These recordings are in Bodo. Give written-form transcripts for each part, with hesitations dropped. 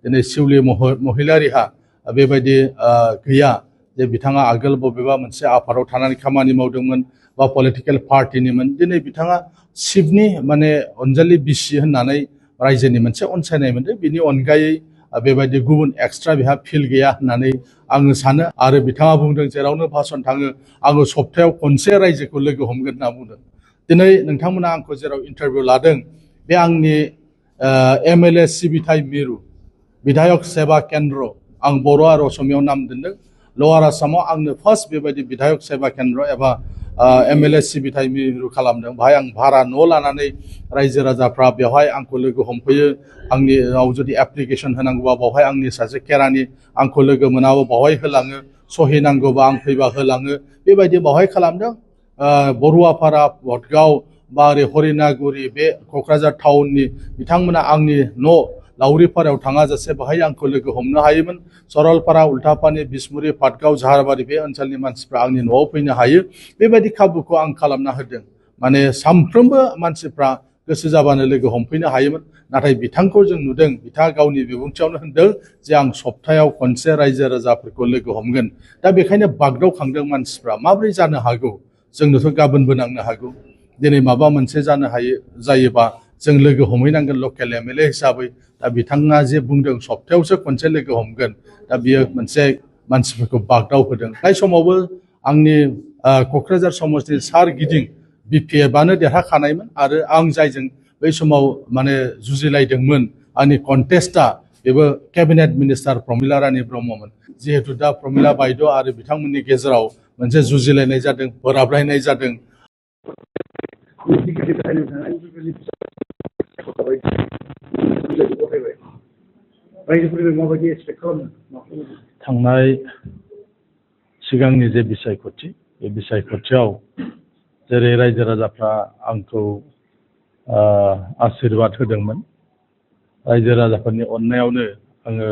दिनै सिउलि महिलारिहा बेबायदि गैया जे बिथाङा आगोल बबेबा मोनसे आफादाव थानानै खामानि मावदोंमोन बा पलिटिकेल पार्टिनिमोन दिनै बिथाङा शिबनि माने अनजालि बिसि होननानै रायजोनि मोनसे अनसायनाय मोनदों बिनि अनगायै बेबायदि गुबुन एक्सट्रा बेहा फिल गैया होननानै आङो सानो आरो बिथाङा बुंदों जेरावनो भाषण थाङो आङो सप्तायाव खनसे रायजोखौ लोगो हमगोन होनना बुंदों दिनै नोंथांमोना आंखौ जेराव इन्टारभिउ लादों बे आंनि एमएलए सिबिथाय मिरु बिधायक सेवा केन्द्र आं बर' आरो असमियाव नाम दोनदों लवार आसामाव आंनो फार्स्ट बेबायदि बिधायक सेवा केन्द्र एबा एमएलए सिबिथाय मिरु खालामदों बाहाय आं भारा न' लानानै रायजो राजाफ्रा बेवहाय आंखौ लोगो हमफैयो आंनियाव जुदि एप्लिकेसन होनांगौबा बावहाय आंनि सासे केरानि आंखौ लोगो मोनाबा बावहाय होलाङो सहि नांगौबा आं फैबा होलाङो बेबायदि बावहाय खालामदों बरुवापारा भटगाव बा ओरै हरिनागुरि बे क'क्राझार टाउननि बिथांमोना आंनि न' लावरिपारायाव थाङाजासे बाहाय आंखौ लोगो हमनो हायोमोन सरलपारा उल्टापानि बिसमुरि पाटगाव झारबारि बे ओनसोलनि मानसिफ्रा आंनि न'आव फैनो हायो बेबायदि खाबुखौ आं खालामना होदों माने सामफ्रोमबो मानसिफ्रा गोसो जाबानो लोगो हमफैनो हायोमोन नाथाय बिथांखौ जों नुदों बिथाङा गावनि बिबुंथियावनो होनदों जे आं सप्तायाव खनसे रायजो राजाफोरखौ लोगो हमगोन दा बेखायनो बागदावखांदों मानसिफ्रा माबोरै जानो हागौ जोंनोथ' गाबोनबो नांनो हागौ दिनै माबा मोनसे जानो हायो जायोबा जों लोगो हमहैनांगोन लकेल एमएलए हिसाबै दा बिथाङा जे बुंदों सप्तायावसो खनसे लोगो हमगोन दा बियो मोनसे मानसिफोरखौ बागदाव होदों जाय समावबो आंनि क'क्राझार समष्टिनि सारगिदिं बिपिएफआनो देरहाखानायमोन आरो आं जायजों बै समाव माने जुजिलायदोंमोन आंनि कन्टेस्टआ बेबो केबिनेट मिनिस्टार प्रमिला रानी ब्रह्ममोन जिहेतु दा प्रमिला बायद' आरो बिथांमोननि गेजेराव मोनसे जुजिलायनाय जादों बोराबलायनाय जादों थांनाय सिगांनि जे बिसायख'थि बे बिसायख'थियाव जेरै रायजो राजाफ्रा आंखौ आशीर्बाद होदोंमोन रायजो राजाफोरनि अननायावनो आङो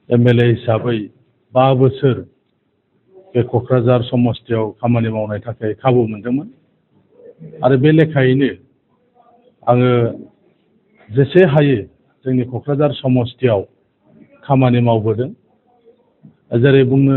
एमएलए हिसाबै 5 बोसोर बे क'क्राझार समष्टियाव खामानि मावनो थाखाय खाबु मोनदोंमोन आरो बे लेखायैनो आङो जेसे हायो जोंनि क'क्राझार समष्टियाव खामानि मावबोदों जेरै बुंनो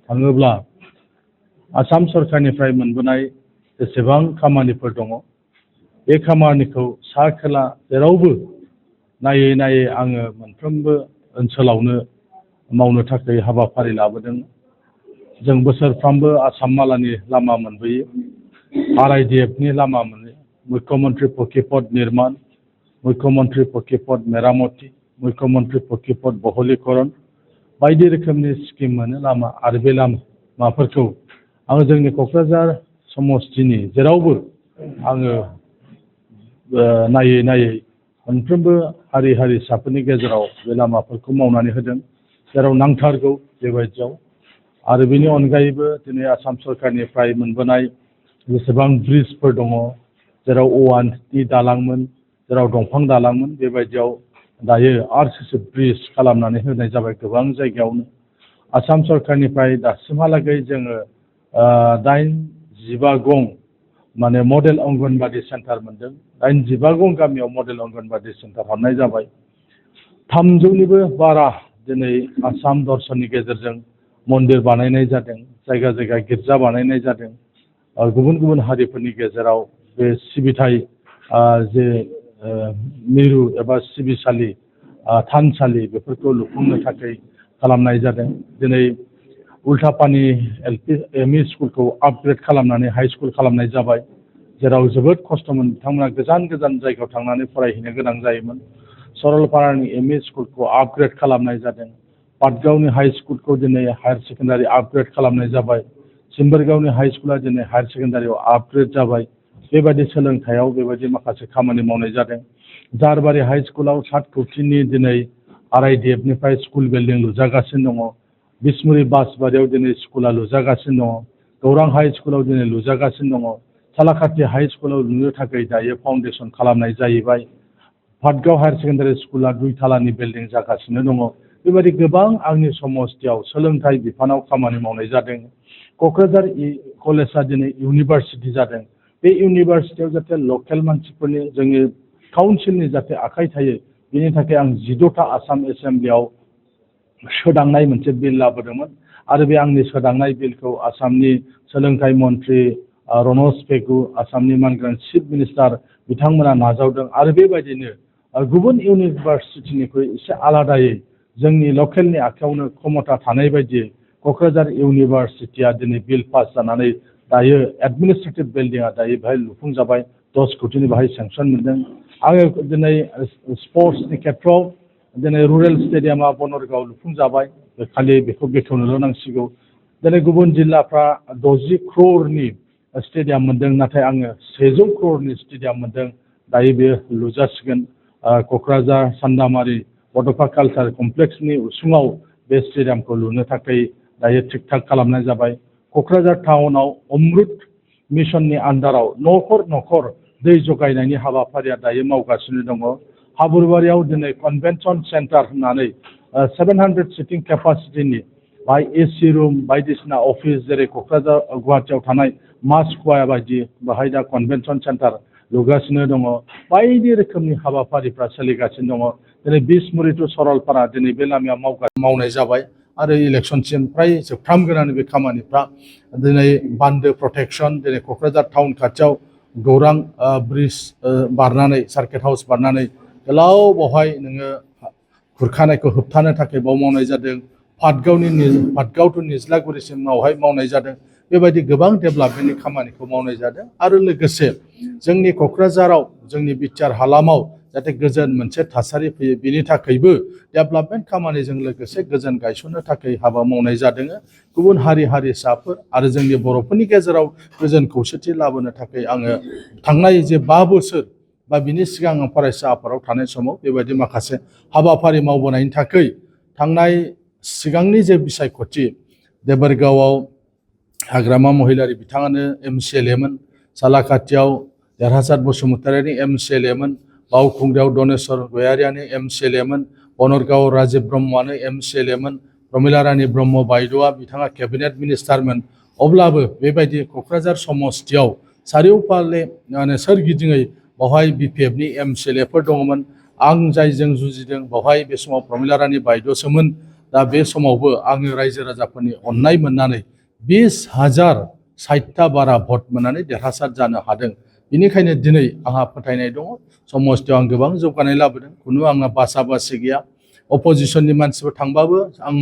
थाङोब्ला आसाम सरकारनिफ्राय मोनबोनाय जेसेबां खामानिफोर दङ बे खामानिखौ सा खोला जेरावबो नायै नायै आङो मोनफ्रोमबो ओनसोलावनो मावनो थाखाय हाबाफारि लाबोदों जों बोसोरफ्रामबो आसाम मालानि लामा मोनबोयो आरआइडिएफनि लामा मोनो मुख्यमन्त्रि पक्की पथ निर्माण मुख्यमन्त्रि पक्की पथ मेरामति मुख्यमन्त्रि पक्की पथ बहलीकरण बायदि रोखोमनि स्किम मोनो लामा आरो बे लामाफोरखौ आङो जोंनि क'क्राझार समष्टिनि जेरावबो आङो नायै नायै मोनफ्रोमबो हारि हारिसाफोरनि गेजेराव बे लामाफोरखौ मावनानै होदों जेराव नांथारगौ बेबायदियाव आरो बेनि अनगायैबो दिनै आसाम सरकारनिफ्राय मोनबोनाय जेसेबां ब्रिजफोर दङ जेराव औवानि दालांमोन जेराव दंफां दालांमोन बेबायदियाव दायो आरसिसि ब्रिज खालामनानै होनाय जाबाय गोबां जायगायावनो आसाम सरकारनिफ्राय दासिमहालागै जोङो 8-12 गं माने मडेल अंगनबादि सेन्टार मोनदों 8-12 गं गामियाव मडेल अंगनबादि सेन्टार हरनाय जाबाय 300निबो बारा दिनै आसाम दर्शननि गेजेरजों मन्दिर बानायनाय जादों जायगा जायगा गिर्जा बानायनाय जादों गुबुन गुबुन हारिफोरनि गेजेराव बे सिबिथाय जे मिरु एबा सिबिसालि थानसालि बेफोरखौ लुफुंनो थाखाय खालामनाय जादों दिनै उल्टापानि एमइ स्कुलखौ आपग्रेड खालामनानै हाई स्कुल खालामनाय जाबाय जेराव जोबोद खस्थ'मोन बिथांमोना गोजान गोजान जायगायाव थांनानै फरायहैनो गोनां जायोमोन सरलपारानि एमइ स्कुलखौ आपग्रेड खालामनाय जादों पाटगावनि हाई स्कुलखौ दिनै हायार सेकेन्डारि आपग्रेड खालामनाय जाबाय सिम्बोरगावनि हाई स्कुला दिनै हायार सेकेन्डारियाव आपग्रेड जाबाय बेबायदि सोलोंथायाव बेबायदि माखासे खामानि मावनाय जादों झारबारि हाई स्कुलाव 7 कौटिनि दिनै आरआइडिएफनिफ्राय स्कुल बिल्डिं लुजागासिनो दङ बिसमुरि बासबारियाव दिनै स्कुला लुजागासिनो दङ गौरां हाई स्कुलाव दिनै लुजागासिनो दङ सालाकाथि हाई स्कुलाव लुनो थाखाय दायो फाउन्डेसन खालामनाय जाहैबाय पाटगाव हायार सेकेन्डारि स्कुला 2 थालानि बिल्डिं जागासिनो दङ बेबायदि गोबां आंनि समष्टियाव सोलोंथाइ बिफानाव खामानि मावनाय जादों क'क्राझार कलेजआ दिनै इउनिभारसिटि जादों बे इउनिभारसिटियाव जाहाथे लकेल मानसिफोरनि जोंनि काउन्सिलनि जाहाथे आखाइ थायो बिनि थाखाय आं 14था आसाम एसेम्ब्लियाव सोदांनाय मोनसे बिल लाबोदोंमोन आरो बे आंनि सोदांनाय बिलखौ आसामनि सोलोंथाइ मन्थ्रि रनज पेगु आसामनि मानगोनां चिफ मिनिस्टार बिथांमोना नाजावदों आरो बेबायदिनो गुबुन इउनिभार्सिटिनिख्रुइ एसे आलादायै जोंनि लकेलनि आखायावनो क्षमता थानाय बायदियै क'क्राझार इउनिभार्सिटिया दिनै बिल पास जानानै दायो एडमिनिस्ट्रेटिभ बिल्डिंआ दायो बेहाय लुफुंजाबाय 10 कोटिनि बाहाय सेंसन मोनदों आङो दिनै स्पर्ट्सनि खेथ्रआव दिनै रुरेल स्टेडियामा बनरगाव लुफुंजाबाय खालि बेखौ बेखेवनोल' नांसिगौ दिनै गुबुन जिल्लाफ्रा 60 क्र'रनि स्टेडियाम मोनदों नाथाय आङो 100 क्र'रनि स्टेडियाम मोनदों दायो बेयो लुजासिगोन क'क्राझार सान्दामारि बड'फा कालचार कमप्लेक्सनि उसुङाव बे स्टेडियामखौ लुनो थाखाय दायो थिक थाक खालामनाय जाबाय क'क्राझार टाउनाव अमृत मिशननि आन्दाराव न'खर न'खर दै जगायनायनि हाबाफारिया दायो मावगासिनो दङ हाबुरबारियाव दिनै कनभेनसन सेन्टार होननानै 700 सिटिं केपासिटिनि बाय एसि रुम बायदिसिना अफिस जेरै क'क्राझार गुवाहाटियाव थानाय मास्क'वा बायदि बाहाय दा कनभेनसन सेन्टार लुगासिनो दङ बायदि रोखोमनि हाबाफारिफ्रा सोलिगासिनो दङ दिनै बिसमुरि टु सरलपारा दिनै बे लामायाव मावनाय जाबाय आरो इलेक्सनसिम फ्राय जोबफ्रामगोनानो बे खामानिफ्रा दिनै बान्दो प्रटेक्सन दिनै क'क्राझार टाउन खाथियाव गौरां ब्रिज बारनानै सार्किट हाउस बारनानै गोलाव बावहाय नोङो खुरखानायखौ होबथानो थाखाय बाव मावनाय जादों पाटगाव टु निज्लागुरिसिमावहाय मावनाय जादों बेबायदि गोबां डेभेलपमेन्टनि खामानिखौ मावनाय जादों आरो लोगोसे जोंनि क'क्राझाराव जोंनि बिटिआर हालामाव जाहाथे गोजोन मोनसे थासारि फैयो बिनि थाखायबो डेभेलपमेन्ट खामानिजों लोगोसे गोजोन गायसननो थाखाय हाबा मावनाय जादों गुबुन हारि हारिसाफोर आरो जोंनि बर'फोरनि गेजेराव गोजोन खौसेथि लाबोनो थाखाय आङो थांनाय जे 5 बोसोर बा बिनि सिगां आं फरायसा आफादाव थानाय समाव बेबायदि माखासे हाबाफारि मावबोनायनि थाखाय थांनाय सिगांनि जे बिसायख'थि देबोरगावआव हाग्रामा महिलारि बिथाङानो MCLAमोन सालाकाटियाव देरहासार बसुमतारियानो MCLAमोन बावखुंग्रियाव दनेश्वर गयारियानो MCLAमोन बनरगाव राजिब ब्रह्मआनो MCLAमोन प्रमिला रानी ब्रह्म बायद'आ बिथाङा केबिनेट मिनिस्टारमोन अब्लाबो बेबायदि क'क्राझार समस्तियाव सारियौफाले सोरगिदिङै बावहाय BPFनि MCLAफोर दङमोन आं जायजों जुजिदों बावहाय बे समाव प्रमिला रानी बायद'सोमोन दा बे समावबो आङो रायजो राजाफोरनि अननाय मोननानै 20,060ता बारा भट मोननानै देरहासार जानो हादों बेनिखायनो दिनै आंहा फोथायनाय दङ समस्तियाव आं गोबां जौगानाय लाबोदों खुनु आंहा बासा बासि गैया अपोजिसननि मानसिफोर थांबाबो आं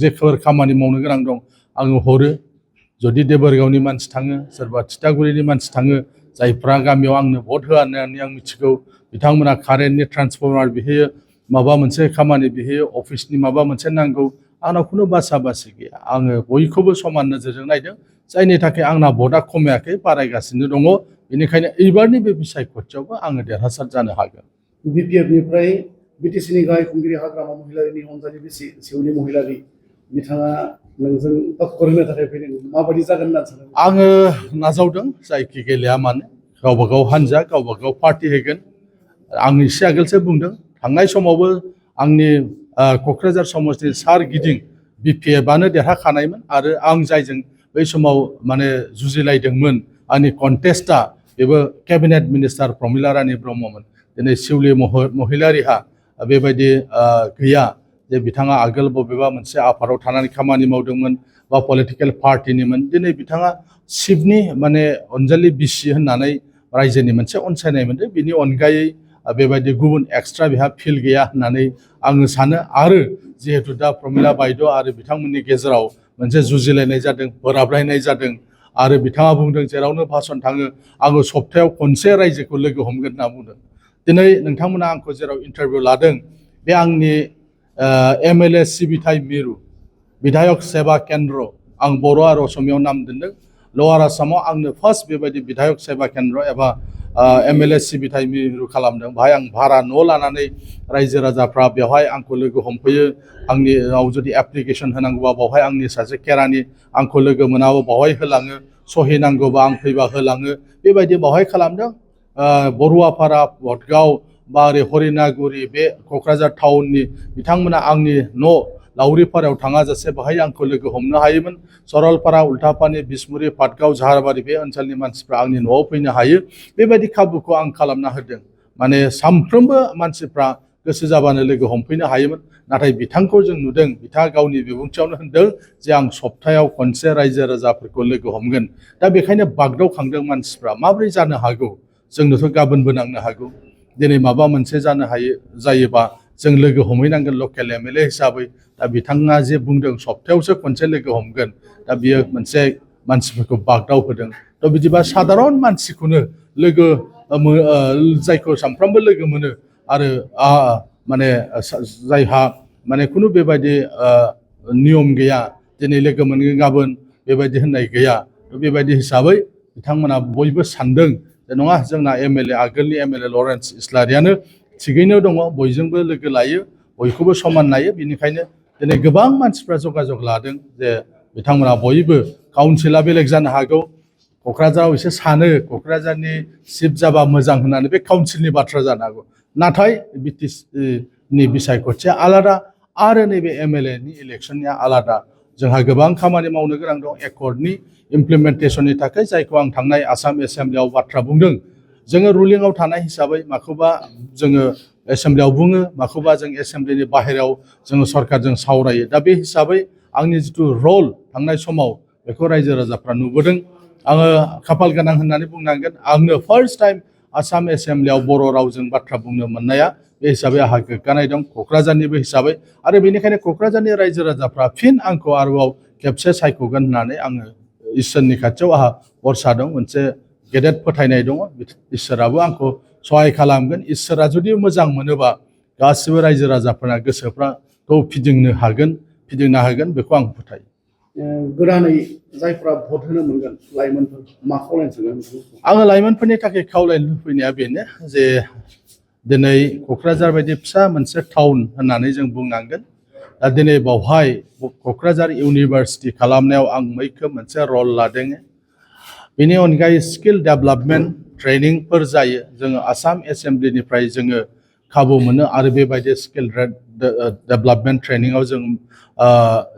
जेफोर खामानि मावनो गोनां दं आङो हरो जुदि देबोरगावनि मानसि थाङो सोरबा थिथागुरिनि मानसि थाङो जायफ्रा गामियाव आंनो भट होआ होननानै आं मिथिगौ बिथांमोना कारेन्टनि ट्रान्सफर्मार बिहैयो माबा मोनसे खामानि बिहैयो अफिसनि माबा मोनसे नांगौ आंनाव खुनु बासा बासि गैया आङो बयखौबो समान नोजोरजों नायदों जायनि थाखाय आंना भटआ खमायाखै बारायगासिनो दङ बेनिखायनो एबारनि बे बिसायख'थियावबो आङो देरहासार जानो हागोन BPFनिफ्राय BTCनि गाहाय खुंगिरि हाग्रामा महिलारिनि अनजालि बिसि शिउलि महिलारि बिथाङा नोंजों टक्कर होनो थाखाय फैदों माबायदि जागोन होनना सानो आङो नाजावदों जायखि गेलेया मानो गावबागाव हानजा गावबागाव पार्टि होगोन आं एसे आगोलसो बुंदों थांनाय समावबो आंनि क'क्राझार समस्तिनि सारगिदिं BPFआनो देरहाखानायमोन आरो आं जायजों बै समाव माने जुजिलायदोंमोन आंनि कन्टेस्टआ बेबो केबिनेट मिनिस्टार प्रमिला रानी ब्रह्ममोन दिनै शिउलि महिलारिहा बेबायदि गैया जे बिथाङा आगोल बबेबा मोनसे आफादाव थानानै खामानि मावदोंमोन बा पलिटिकेल पार्टिनिमोन दिनै बिथाङा शिबनि माने अनजालि बिसि होननानै रायजोनि मोनसे अनसायनाय मोनदों बिनि अनगायै बेबायदि गुबुन एक्सट्रा बेहा फिल गैया होननानै आङो सानो आरो जिहेतु दा प्रमिला बायद' आरो बिथांमोननि गेजेराव मोनसे जुजिलायनाय जादों बोराबलायनाय जादों आरो बिथाङा बुंदों जेरावनो भाषण थाङो आङो सप्तायाव खनसे रायजोखौ लोगो हमगोन होनना बुंदों दिनै नोंथांमोना आंखौ जेराव इन्टारभिउ लादों बे आंनि MLA सिबिथाय मिरु बिधायक सेवा केन्द्र आं बर' आरो असमियाव नाम दोनदों लवार आसामाव आंनो फार्स्ट बेबायदि बिधायक सेवा केन्द्र एबा MLA सिबिथाय मिरु खालामदों बाहाय आं भारा न' लानानै रायजो राजाफ्रा बेवहाय आंखौ लोगो हमफैयो आंनियाव जुदि एप्लिकेसन होनांगौबा बावहाय आंनि सासे केरानि आंखौ लोगो मोनाबा बावहाय होलाङो सहि नांगौबा आं फैबा होलाङो बेबायदि बावहाय खालामदों बरुवापारा भटगाव बा ओरै हरिनागुरि बे क'क्राझार टाउननि बिथांमोना आंनि न' लावरिपारायाव थाङाजासे बाहाय आंखौ लोगो हमनो हायोमोन सरलपारा उल्टापानि बिसमुरि पाटगाव झाहारबारि बे ओनसोलनि मानसिफ्रा आंनि न'आव फैनो हायो बेबायदि खाबुखौ आं खालामना होदों माने सामफ्रोमबो मानसिफ्रा गोसो जाबानो लोगो हमफैनो हायोमोन नाथाय बिथांखौ जों नुदों बिथाङा गावनि बिबुंथियावनो होनदों जे आं सप्तायाव खनसे रायजो राजाफोरखौ लोगो हमगोन दा बेखायनो बागदावखांदों मानसिफ्रा माबोरै जानो हागौ जोंनोथ' गाबोनबो नांनो हागौ दिनै माबा मोनसे जानो हायो जायोबा जों लोगो हमहैनांगोन लकेल एमएलए हिसाबै दा बिथाङा जे बुंदों सप्तायावसो खनसे लोगो हमगोन दा बियो मोनसे मानसिफोरखौ बागदाव होदों थ' बिदिबा साधारन मानसिखौनो लोगो जायखौ सानफ्रामबो लोगो मोनो आरो माने जायहा माने खुनु बेबायदि नियम गैया दिनै लोगो मोनगोन गाबोन बेबायदि होननाय गैया थ' बेबायदि हिसाबै बिथांमोना बयबो सानदों जे नङा जोंना एमएलए आगोलनि एमएलए लरेन्स इस्लारियानो थिगैनो दङ बयजोंबो लोगो लायो बयखौबो समान नायो बेनिखायनो दिनै गोबां मानसिफ्रा जगाजग लादों जे बिथांमोना बयबो काउन्सिला बेलेग जानो हागौ क'क्राझाराव एसे सानो क'क्राझारनि चिफ जाबा मोजां होननानै बे काउन्सिलनि बाथ्रा जानो हागौ नाथाय बिटिसिनि बिसायख'थिया आलादा आरो नैबे एमएलएनि इलेक्सननिया आलादा जोंहा गोबां खामानि मावनो गोनां दं एकर्डनि इमप्लिमेन्टेसननि थाखाय जायखौ आं थांनाय आसाम एसेम्ब्लियाव बाथ्रा बुंदों जोङो रुलिंआव थानाय हिसाबै माखौबा जोङो एसेम्ब्लियाव बुङो माखौबा जों एसेम्ब्लिनि बाहेरायाव जोङो सरकारजों सावरायो दा बे हिसाबै आंनि जिथु रल थांनाय समाव बेखौ रायजो राजाफ्रा नुबोदों आङो खाफाल गोनां होननानै बुंनांगोन आंनो फार्स्ट टाइम आसाम एसेम्ब्लियाव बर' रावजों बाथ्रा बुंनो मोननाया बे हिसाबै आंहा गोग्गानाय दं क'क्राझारनिबो हिसाबै आरो बेनिखायनो क'क्राझारनि रायजो राजाफ्रा फिन आंखौ आरोबाव खेबसे सायख'गोन होननानै आङो इसोरनि खाथियाव आंहा भरसा दं मोनसे गेदेर फोथायनाय दङ इसोराबो आंखौ सहाय खालामगोन इसोरा जुदि मोजां मोनोबा गासिबो रायजो राजाफोरना गोसोफ्राखौ फिदिंनो हागोन बेखौ आं फोथायो गोदानै जायफ्रा भट होनो मोनगोन लाइमोनफोर मा खावलायनो सानगोन आङो लाइमोनफोरनि थाखाय खावलायनो लुबैनाया बेनो जे दिनै क'क्राझार बायदि फिसा मोनसे टाउन होननानै जों बुंनांगोन दा दिनै बावहाय क'क्राझार इउनिभार्सिटि खालामनायाव आं मैखोम मोनसे रल लादों बेनि अनगायै स्किल डेभेलपमेन्ट ट्रेनिंफोर जायो जोङो आसाम एसेम्ब्लिनिफ्राय जोङो खाबु मोनो आरो बेबायदि स्किल डेभेलपमेन्ट ट्रेनिंआव जों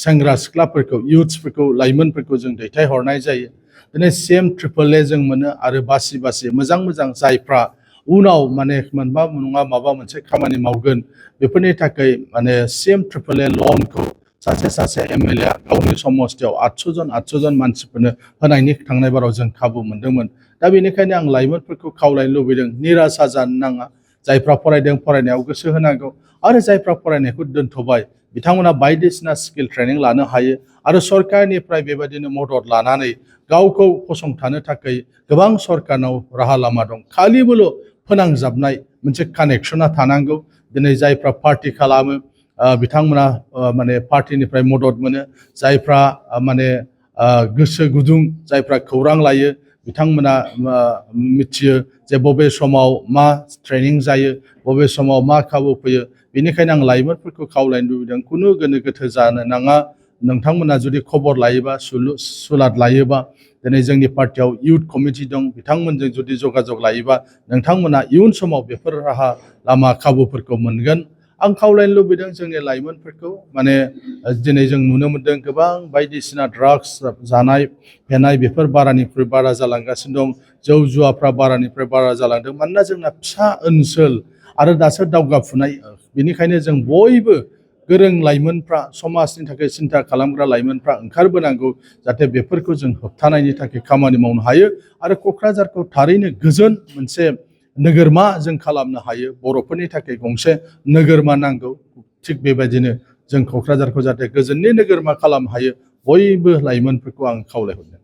सेंग्रा सिख्लाफोरखौ इयुथ्सफोरखौ लाइमोनफोरखौ जों दैथायहरनाय जायो दिनै CM-AAA जों मोनो आरो बासि मोजां जायफ्रा उनाव माने मोनबा नङा माबा मोनसे खामानि मावगोन बेफोरनि थाखाय माने CM-AAA लनखौ सासे एमएलए गावनि समस्थियाव 800 जन मानसिफोरनो होनायनि थांनाय बाराव जों खाबु मोनदोंमोन दा बेनिखायनो आं लाइमोनफोरखौ खावलायनो लुबैदों निराशा जानो नाङा जायफ्रा फरायदों फरायनायाव गोसो होनांगौ आरो जायफ्रा फरायनायखौ दोनथ'बाय बिथांमोना बायदिसिना स्किल ट्रेनिं लानो हायो आरो सरकारनिफ्राय बेबायदिनो मदद लानानै गावखौ फसंथानो थाखाय गोबां सरकारनाव राहा लामा दं खालिबोल' फोनांजाबनाय मोनसे कानेक्सना थानांगौ दिनै जायफ्रा पार्टि खालामो बिथांमोना माने पार्टिनिफ्राय मदद मोनो जायफ्रा माने गोसो गुदुं जायफ्रा खौरां लायो बिथांमोना मिथियो जे बबे समाव मा ट्रेनिं जायो बबे समाव मा खाबु फैयो बेनिखायनो आं लाइमोनफोरखौ खावलायनो लुबैदों खुनु गोनो गोथो जानो नाङा नोंथांमोना जुदि खबर लायोबा सुलाद लायोबा दिनै जोंनि पार्टियाव इयुथ कमिटि दं बिथांमोनजों जुदि जगाजग लायोबा नोंथांमोना इयुन समाव बेफोर राहा लामा खाबुफोरखौ मोनगोन आं खावलायनो लुबैदों जोंनि लाइमोनफोरखौ माने दिनै जों नुनो मोन्दों गोबां बायदिसिना ड्राग्स जानाय फेनाय बेफोर बारानिफ्राय बारा जालांगासिनो दं जौ जुवाफ्रा बारानिफ्राय बारा जालांदों मानोना जोंना फिसा ओनसोल आरो दासो दावगाफुनाय बेनिखायनो जों बयबो गोरों लाइमोनफ्रा समाजनि थाखाय सिन्था खालामग्रा लाइमोनफ्रा ओंखारबोनांगौ जाहाथे बेफोरखौ जों होबथानायनि थाखाय खामानि मावनो हायो आरो क'क्राझारखौ थारैनो गोजोन मोनसे नोगोरमा जों खालामनो हायो बर'फोरनि थाखाय गंसे नोगोरमा नांगौ थिग बेबायदिनो जों क'क्राझारखौ जाहाथे गोजोननि नोगोरमा खालामनो हायो बयबो लाइमोनफोरखौ आं खावलायहरदों